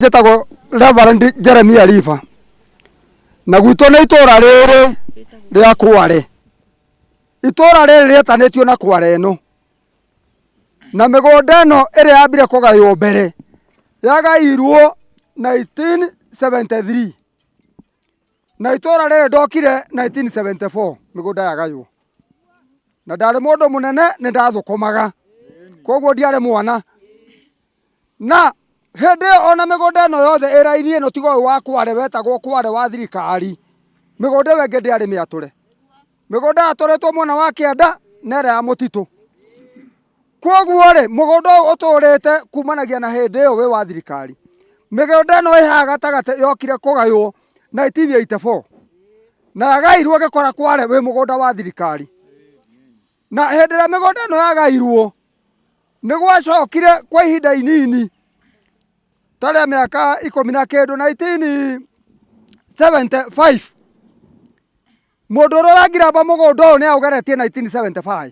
Njĩtagwo Reverend Jeremiah Riba na gwitũ nĩ itũra rĩrĩ rĩa Kware. Itũra rĩrĩ rĩetanĩtio na Kware ĩno na mĩgũnda ĩno ĩrĩa yambire kũgaywo mbere yagairwo 1973 na itũra rĩrĩ ndokire 1974 mĩgũnda yagaywo na ndarĩ mũndũ mũnene nĩ ndathũkũmaga koguo ndiarĩ mwana. Na hĩndĩ ĩyo ona mĩgũnda ĩno yothe ĩ raini ĩno tiga ũyũ wa Kware wetagwo Kware wa thirikari, mĩgũnda ĩyo ĩngĩ ndĩarĩ mĩatũre. Mĩgũnda yatũrĩtwo mwena wa kĩanda na ĩrĩa ya mũtitũ. Kwoguo rĩ, mũgũnda ũyũ ũtũrĩte kumanagia na hĩndĩ ĩyo wĩ wa thirikari. Mĩgũnda ĩno ĩ haha gatagatĩ yokire kũgaywo 1984 na yagairwo ĩgĩkora Kware wĩ mũgũnda wa thirikari. Na hĩndĩ ĩrĩa mĩgũnda ĩno yagairwo, nĩ gwacokire kwa ihinda inini ta rĩa mĩaka ikũmi na kĩndũ 1975 mũndũ ũrĩa ũrangiramba mũgũnda ũyũ nĩ aũgeretie 1975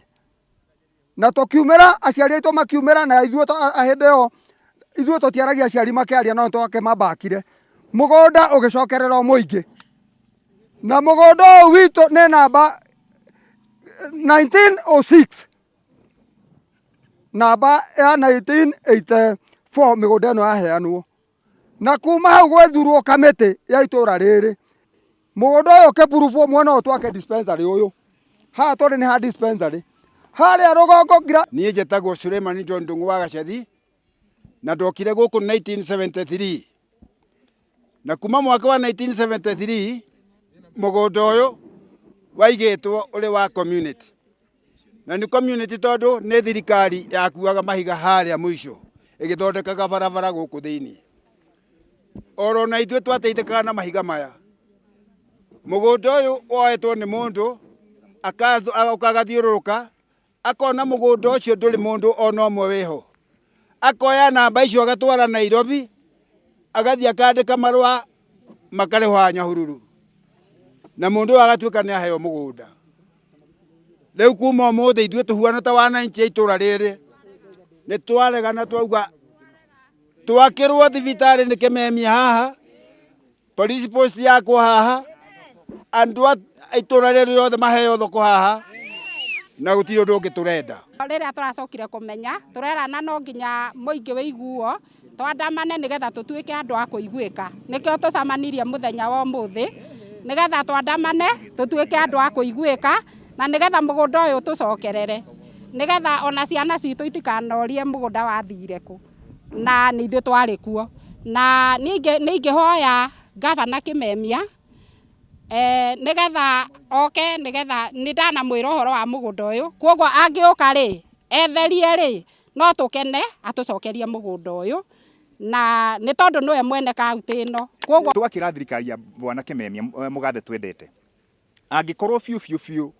na tũkiumĩra aciari aitũ makiumĩra na ithuĩ hĩndĩ ĩyo ithuĩ tũtiaragia aciari makĩaria no twakĩmambakire mũgũnda ũgĩcokerera mũingĩ na mũgũnda ũyũ witũ nĩ namba 1906 namba ya 1984 mĩgũnda ĩno yaheanwo na kuma hau gwethurwo kamĩtĩ ya itũra rĩrĩ mũgũnda ũyũ ũkĩburubwo mwena ũyũ twake dispensary ũyũ haha tũrĩ nĩ ha dispensary harĩa rũgongo ngira Niĩ njĩtagwo Suleiman John Ndung'u wa Gacethi na ndokire gũkũ 1973 na kuma mwaka wa 1973 mũgũnda ũyũ waigĩtwo ũrĩ wa community na nĩ community tondũ nĩ thirikari yakuaga mahiga harĩa mũico ĩgĩthondekaga barabara gũkũ thĩinĩ oro na ithuĩ twateithĩkaga na mahiga maya mũgũnda ũyũ woetwo nĩ mũndũ agoka agathiũrũrũka akona mũgũnda ũcio ndũrĩ mũndũ ona ũmwe wĩho akoya namba icio agatwara Nairobi agathiĩ akandĩka marũa makarĩhwo haha Nyahururu na mũndũ ũyũ agatuĩka nĩ aheo mũgũnda rĩu kuma ũmũthĩ ithuĩ tũhuana ta wananchi a itũra rĩrĩ nĩ twaregana twauga twakĩrwo thibitarĩ nĩ kĩmemia haha police post yakwo haha andũ a itũra rĩrĩ rĩothe maheo thoko haha na gũtirĩ ũndũ ũngĩ tũrenda Rĩrĩa tũracokire kũmenya tũrerana no nginya mũingĩ wĩiguo twandamane nĩgetha tũtuĩke andũ a kũiguĩka nĩkĩo tũcemanirie mũthenya wa ũmũthĩ nĩgetha twandamane tũtuĩke andũ a kũiguĩka na nĩgetha mũgũnda ũyũ tũcokerere nĩgetha ona ciana citũ itikanorie mũgũnda wathire kũ na nĩ ithuĩ twarĩ kuo na nĩ ingĩhoya ngavana Kĩmemia nĩgetha oke nĩgetha nĩ ndanamwĩra ũhoro wa mũgũnda ũyũ kwoguo angĩũka rĩ etherie rĩ no tũkene atũcokerie mũgũnda ũyũ na nĩ tondũ nĩwe mwene kaũntĩ ĩno kwoguo Tũgakĩra thirikari ya bwana Kĩmemia mũgathe twendete angĩkorwo biũ biũ biũ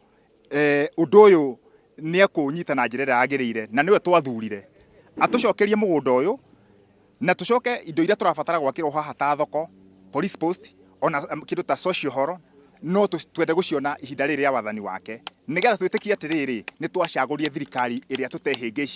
ũndũ ũyũ nĩ ekũũnyita na njĩra ĩrĩa yagĩrĩire na nĩwe twathurire atũcokerie mũgũnda ũyũ na tũcoke indo iria tũrabatara gwakĩrwo haha ta thoko, police post, ona kĩndũ ta social hall no twende gũciona ihinda rĩrĩ rĩa wathani wake nĩgetha twĩtĩkie atĩrĩrĩ nĩ twacagũrire thirikari ĩrĩa tũtehĩngĩcire.